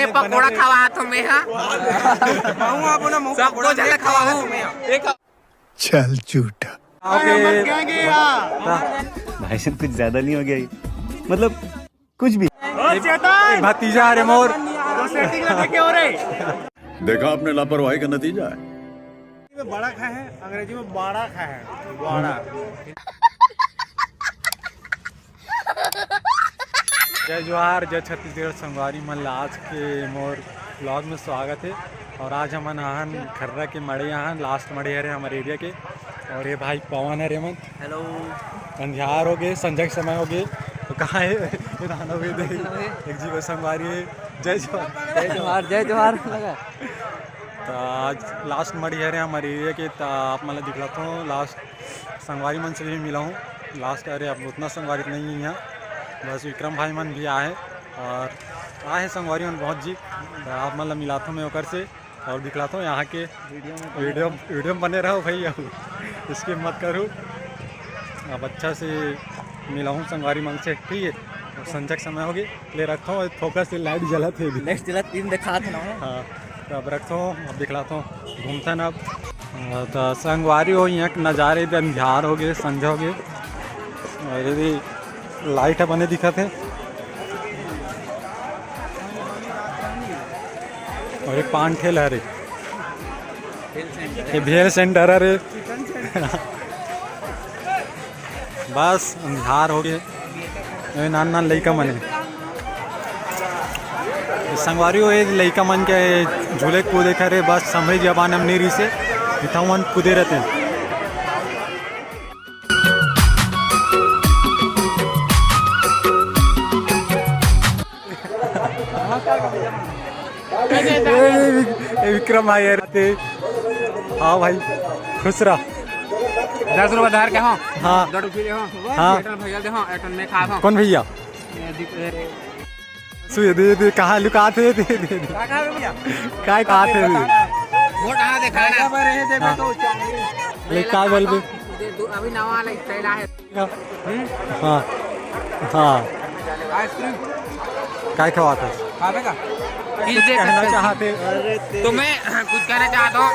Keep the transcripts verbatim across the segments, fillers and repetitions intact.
पकौड़ा खवात हूँ मैं, हाँ। सबको झलक खवाऊँ। एक चल झूठा। भाई साहब, कुछ ज्यादा नहीं हो गया ये? मतलब, कुछ भी। भतीजा रे मोर। देखा आपने लापरवाही का नतीजा है। में बड़ा खाए हैं, अंग्रेजी में बड़ा खाए हैं, बड़ा। जय जोहार, जय छत्तीसगढ़ संगवारी मन ला, आज के मोर vlog में स्वागत है। और आज हमन आहन खर्रा के मड़ई आहन, last मड़ई हरे हमर area के। और ये भाई पवन हरे मन। Hello। अंधियार हो गए, संझा के समय हो गए, तो कहाँ है? ये रहना भी दे। एक जी को संगवारी है। जय जोहार। जय जोहार, जय जोहार लगा। तो आज last मड़ई हरे हमर area के, तो आप मन ला दिखलाता हूँ last संगवारी मन से भी मिला हूँ। Last, अरे, अब उतना संगवारी तो नहीं है यहाँ, बस विक्रम भाई मन भी आए और आए हैं संगवारी मन बहुत जी। तो आप मन ला मिलाता हूँ मैं ओकर से और दिखलाता हूँ यहाँ के। Video में video, video में बने रहो भाई, अब skip मत करो। अब अच्छा से मिला हूँ संगवारी मन से, ठीक है। अब संझा के समय होगे, ले रखता हूँ, focus से light जलत है अभी। Light जलत, तीन दिखात है ना। हाँ, तो अब रखता हूँ, अब दिखलाता हूँ, घूमता ना अब। तो संगवारी हो, यहाँ के नज़ारे भी अंधियार हो गए, संझा हो गए, और ये भी light ह बने दिखत हे। और ये पान ठेला हरे, ये भेल center हरे। बस अंधियार हो गए। ये नान नान लइका मन हे। संगवारी हो, ये लइका मन के झूले कूदे करे, बस समझ जबान हम नहीं रही से, इतना मन कूदे रहते हैं। ए, विक-, ए, विक्रम भाई यार, ते, हाँ भाई, खुश रह। दस रुपया धर के हो, हाँ। दो रुपया दे हो, हाँ। एक ठन भैया दे हो, एक ठन मैं खा हो। कौन भैया? ये दिख-, ये सुई दे दे, कहाँ लुकात हे? दे दे दे। का कहा भैया? काय कहात हे? वो कहाँ देखा ना? हाँ। ले, का बोलबे? दे दू, अभी नवा वाला style आहे। हाँ, हाँ। आइसक्रीम। काय खवात हस? खाबे का? कुछ कहना चाहते? तो मैं कुछ कहना चाहता हूँ।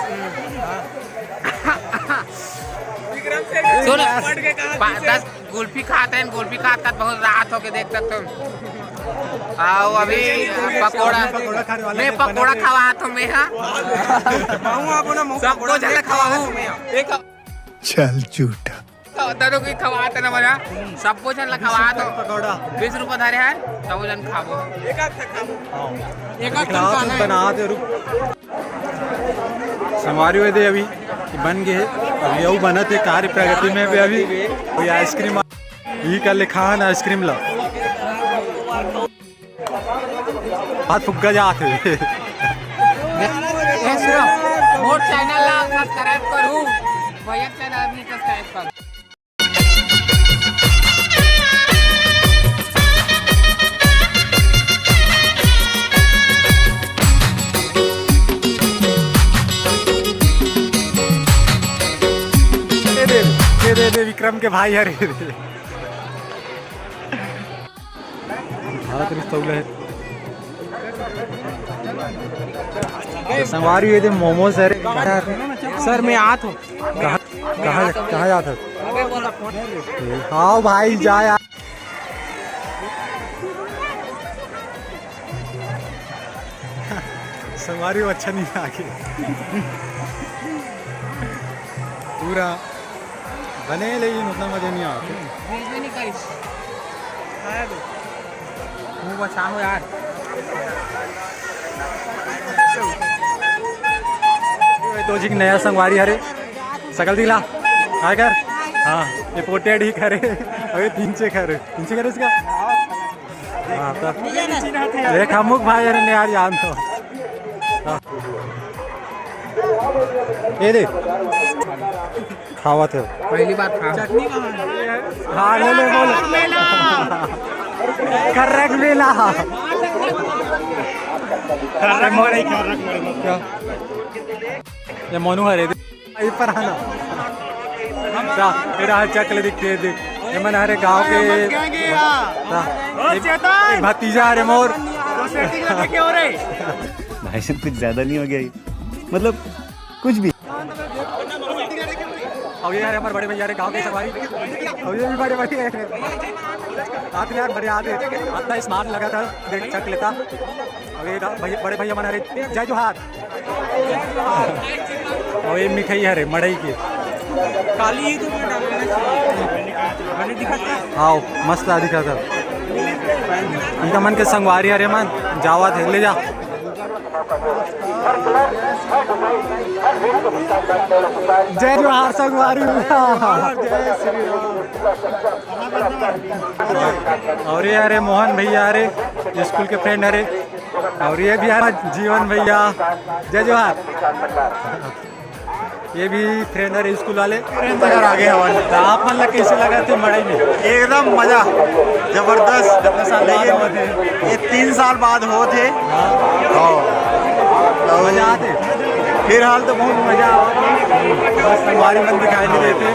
सुन, पा-, दस गुल्फी खात हैं, गुल्फी खात खात बहुत रात होके देख सकते हो। आओ अभी पकौड़ा, पकौड़ा खाने वाले मैं पकौड़ा खवात हूँ मैं, हाँ। सबको झलक खवाऊँ। चल झूठा। तो दारू की खवात है ना मजा, सबको झन ला खवात हो। पकौड़ा। बीस रुपया धरे हैं, सबो झन खाबो। एक आध खाबो। एक आध बनाते रुक। संगवारी हो दे अभी बन गए हे, अभी अउ बनत हे, कार्य प्रगति में भी अभी कोई आइसक्रीम ई कर ले खान आइसक्रीम ला। हाथ फुग्गा जात हे। मोर चैनल ला सब्सक्राइब करू, भैया चैनल भी सब्सक्राइब करू। दे दे, दे दे, दे विक्रम के भाई हरे। भारत रिश्ता उला है। संगवारी ये दे मोमोज हरे। सर, मैं आत हूँ। कहाँ, कहाँ, कहाँ जात हस? हाँ भाई, जा यार। संगवारी हो अच्छा नहीं आगे। पूरा बने, लेकिन उतना मजा नहीं आता। बीच में नहीं करिस। खाया दो। मुंह बचाओ यार। ये दो जी के नया संगवारी हरे। सकल दिखला। काय कर? हाँ, ये पोटिया ठीक हरे। अबे तीन से करे। तीन से करे इसका? हाँ, तो एक हम मुख भाई हरे ने यार, जान तो। हाँ। ये दे। खावत हे। पहली बार खा। हाँ, ले ले, बोल। खर्रक मेला। खर्रक मेला। खर्रक मेला। क्या? ये मोनू हरे। ये पर आना। ता, मेरा हाथ चक ले दिखते हैं, देख। ये मन हरे गांव के। ता, एक, एक भतीजा हरे मोर। सेटिंग लगा के हो रही। भाई साहब, कुछ ज्यादा नहीं हो गया ये? मतलब, कुछ भी। और ये हरे हमारे बड़े भैया रे, गांव के संगवारी। और ये भी बड़े भैया रे। आते यार, बढ़िया आते। इतना स्मार्ट लगा था, देख, चक लेता। और ये गा-, भैया, बड़े भैया मन हरे, जय जोहार। और ये मिठाई हरे, मड़ई के। काली ही तो मैं डालना चाहिए। मैंने दिखा था। आओ, मस्त आ दिखा था। इनका मन के संगवारी हरे मन, जावा थे, ले जा। जय जोहार संगवारी। जय श्री राम। और ये हरे मोहन भैया हरे, स्कूल के फ्रेंड हरे। और ये भी हरे जीवन भैया। जय जोहार। ये भी फ्रेंड हरे स्कूल वाले। फ्रेंड अगर आगे हवन। तो आप मन ला कैसे लगा थे मड़ई में? एकदम मजा, जबरदस्त। कितना साल बाद लेकिन होते हैं? ये तीन साल बाद होत हे। हाँ। हाँ। तो मजा आते। फिलहाल तो बहुत मजा आवत हे। बस संगवारी मन दिखाई नहीं देते।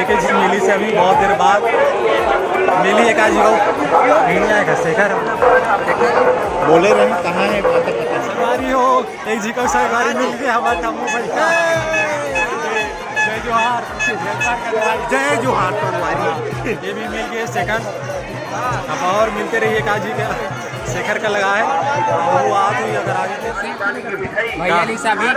एक ही चीज मिली से अभी बहुत देर बाद मिली एक आज को। मिल जाएगा शेखर। बोले रहे, कहाँ है, पता, पता नहीं। संगवारी हो, एक जी को संगवारी मिल गया हमारे तम्बू भैया। जय जोहार। जय जोहार संगवारी। ये भी मिल गए सेकंड। अब और मिलते रहिए काजी का, शेखर का लगा है। वो आ तो अगर आगे भैया नहीं सभी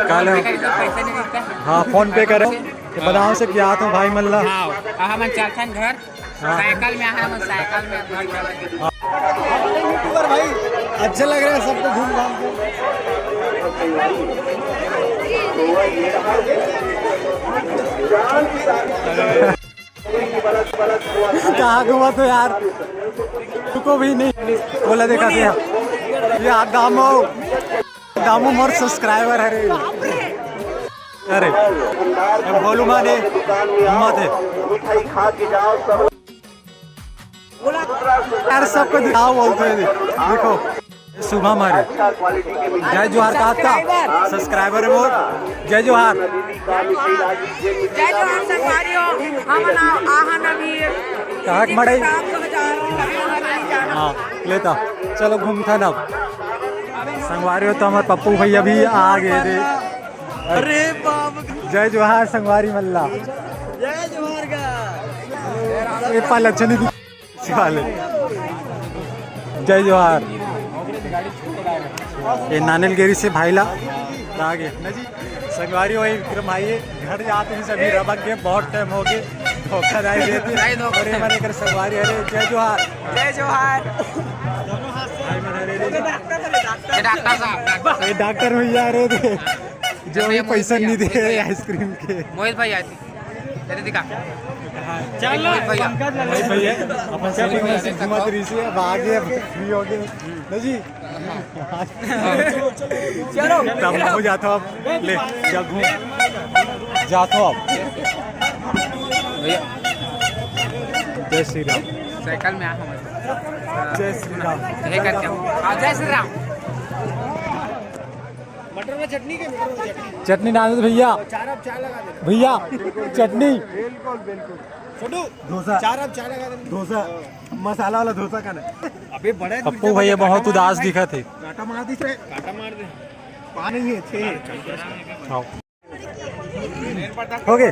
काल है। पैसे नहीं देता। हाँ, फोन पे करो। ये बताओ से क्या तो भाई मल्ला। हाँ, हमन चलथन घर। हाँ। साइकिल में आए हैं, हम साइकिल में। यूट्यूबर भाई, अच्छा लग रहा है सबको घूम घाम के। कहाँ घूमा तो यार, रुको भी नहीं। बोला देखा थे यार, दामो, दामो मोर सब्सक्राइबर हरे। अरे, अब बोलू माने हिम्मत है। यार, सबको दिखाओ बोलते हैं, देखो। शुभम हरे, जय जोहार का आपका सब्सक्राइबर है वो। जय जोहार। जय जोहार संगवारी हो, हमन आहन अभी कहाँ के मड़ई? हाँ, लेता। चलो घूमथन अब। संगवारी हो तो हमारे पप्पू भैया भी आ गए थे। अरे बाप रे। जय जोहार संगवारी मल्ला। जय जोहार का। ये पाल अच्छा नहीं दिख-, वाले। जय जोहार। ये नानेलगेरी से भाई ला आ गए ना जी। संगवारी वही विक्रम भाई है। घर जाते हैं सभी रबक के, बहुत टाइम हो गए। धोखा दाई देते। नहीं धोखा। अरे मने कर संगवारी, अरे जय जोहार। जय जोहार। ये डॉक्टर साहब, डॉक्टर। ये डॉक्टर भैया आ रहे थे। जो अभी पैसा नहीं दे रहे आइसक्रीम के। मोहित भाई आए थे। तेरे दिखा। चल मोहित भैया। पंकज भाई भैया, अपन सब घूमत रही से, अब आ गए, अब फ्री हो गए। ना जी? चलो। तब हो जाता अब। ले, जा घूम। जाता अब। भैया। जय श्री राम। साइकिल में आ हमारे। जय श्री राम। ये करके आओ। हाँ, जय श्री राम। मटर में चटनी के, मटर में चटनी। चटनी डाल दो भैया। चार अब चाय लगा दे। भैया, चटनी। बिल्कुल, बिल्कुल। छोटू, डोसा। चार अब चाय लगा दे। डोसा, मसाला वाला डोसा खाना। अबे बड़ा पप्पू भैया बहुत उदास दिखा थे। काटा मार दी से। काटा मार दे। पाँच नहीं है, छह है। हाँ। हो गए।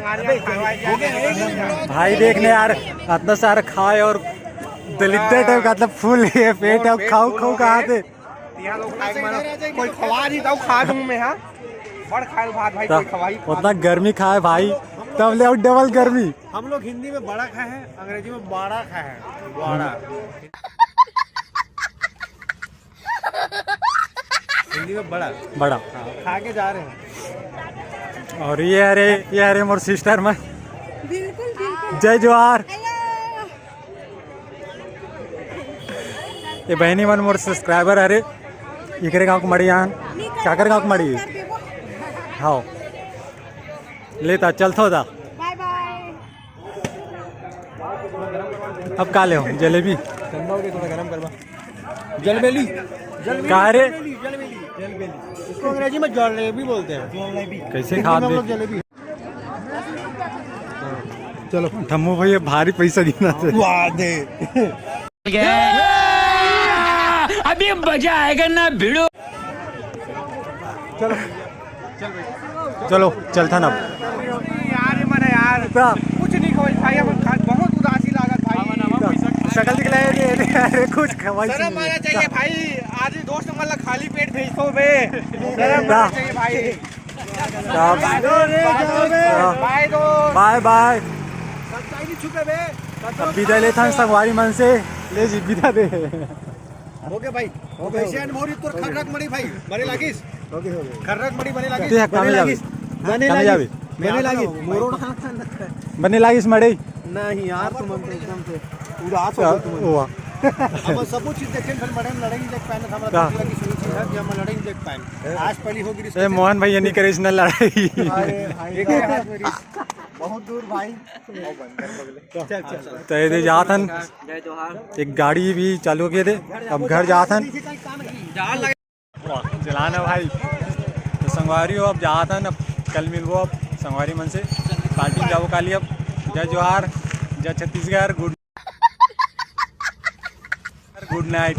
भाई देख ने यार, इतना सारा खाए और दलिद्दर टाइप का, मतलब फुल ये पेट है, खाओ खाओ कहाँ थे। यहाँ लोग खाए के मानो, कोई खवा नहीं था, खा दूँ मैं, हाँ। बड़ खाए भात भाई, कोई खवाई। उतना गर्मी खाए भाई, तब ले आउट डबल गर्मी। हम लोग हिंदी में बड़ा खाए हैं, अंग्रेजी में बाड़ा खाए हैं, बाड़ा। हिंदी में बड़ा। बड़ा। हाँ, खा के जा रहे हैं। और ये हरे, ये हरे मोर सिस्टर मन। बिल्कुल, बिल्कुल। जय जोहार। हेलो। ये बहनी मन मोर सब्सक्राइबर हरे। इकरे गाँव के मड़ी आन। काकर गाँव के मड़ी? हाँ। लेता, चलथो दा। बाय बाय। अब का ले हो? जलेबी? ठंडा हो गया, थोड़ा गरम करवा। जलबेली। जलबेली, का रे? जलबेली, जलबेली। इसको अंग्रेजी में जलेबी बोलते हैं। कैसे खाते? जलेबी। चलो। ठम्मू भैया भारी पैसा देना थे। वाह दे। अभी मजा आएगा ना भिड़ो। चलो, चलथन अब। यार, ये मन है यार। कुछ नहीं खोज भाई, हम खा-, बहुत उदासी लागत भाई। शकल दिखलाए दे, दे, अरे कुछ खवाई शर्म आना चाहिए भाई। आज ही दोस्त मन ला खाली पेट भेजतो बे। शर्म आना चाहिए भाई। साहब। बाय दोस्त। बाय बाय। सच्चाई नहीं छुपे बे। अब विदा लेथन संगवारी मन से। ले जी, विदा दे। ओके भाई। ओके, सियान मोरी तोर खर्रक मड़ी भाई। बने लागिस। ओके, ओके। खर्रक मड़ी बने लागिस। ते ह कामे जाबे। बने कामे लागिस। जाबे। बने लागिस। मोरो ना। बने लागिस मड़ई। नहीं यार, तुम तो एकदम से उदास हो गए तुम। ओवा। हम सब चीज देखें, फिर मड़ई में लड़ाई देख पाए ना, हमरा का? दूसरा की सुनी चीज है कि हम लड़ाई देख पाए। आज पहली होगी ए मोहन भैया नहीं करिस न लड़ाई। अरे भाई, बहुत दूर भाई। तो ये दे जाथन। एक गाड़ी भी चालू किए दे। अब घर जाथन। चलाना भाई। तो संगवारी हो, अब जाथन, अब कल मिलबो अब संगवारी मन से। पार्टी में जाबो काली अब। जय जोहार, जय छत्तीसगढ़, गुड गुड नाइट।